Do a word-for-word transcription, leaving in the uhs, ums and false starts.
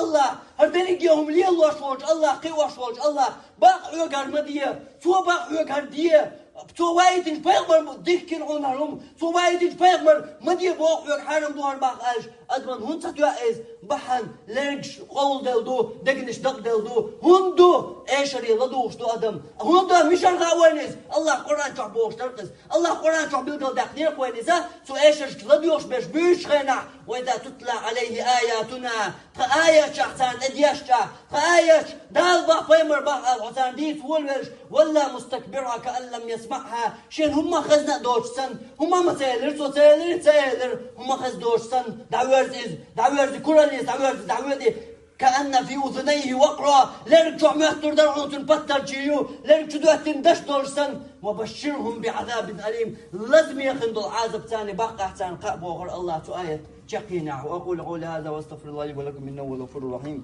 АллахӀ, хӀара дерриге хӀума лелош волчу АллахӀ, кхиош волчу АллахӀ, бакъ хьоьга хӀара ма де, цо бакъ хьоьга хӀара де. Цо ваийтинчу пайхамар дихкина хьуна хӀара хӀума, цо ваийтинчу пайхамар ма де боху хьоьга, хьарам ду хӀара бакъ аьлча, адаман хӀунда ца тоьа иза? Бахьана лергаш къовладелла ду, дегнаш дакъаделла ду. ХӀунда ду? Эшаре ладугӀуш ду адам. ХӀунда? Мичара хаьа вайна иза? АллахӀ Къуръан чохь бохуш дара иза. АллахӀ Къуръан чохь билгалдаьккхинера вайна иза, цу эшаршка ладоьгӀуш берш буьйцуш хенахь, وإذا تتلى عليه آياتنا, тхан аяташ царна тӀедешча, тхан аяташ, Дала боху, пайхамар боху аьлла, хьо царна дийца волавелча, ولى مستكبرا كأن لم يسمعها, шена хӀумма а хезна а доцуш санна, хӀумма а ма ца элира цо, ца элира, ца элира, хӀумма а хезна доцуш санна, дӀаверза иза, дӀаверза, кураллица дӀаверза, дӀавоьду, كأن في أذنيه وقرا, лерга чохь моьттур дара хьуна цуьнан паттарчий ю, лерга чу доьттина даш долуш санна, وبشرهم بعذاب أليم, лазаме хин долу Ӏазап царна баккхахь царна кхаъ бохура АллахӀа цу аят чекхъенехь. وأقول قولي هذا وأستغفر الله لي ولكم إنه هو الغفور الرحيم.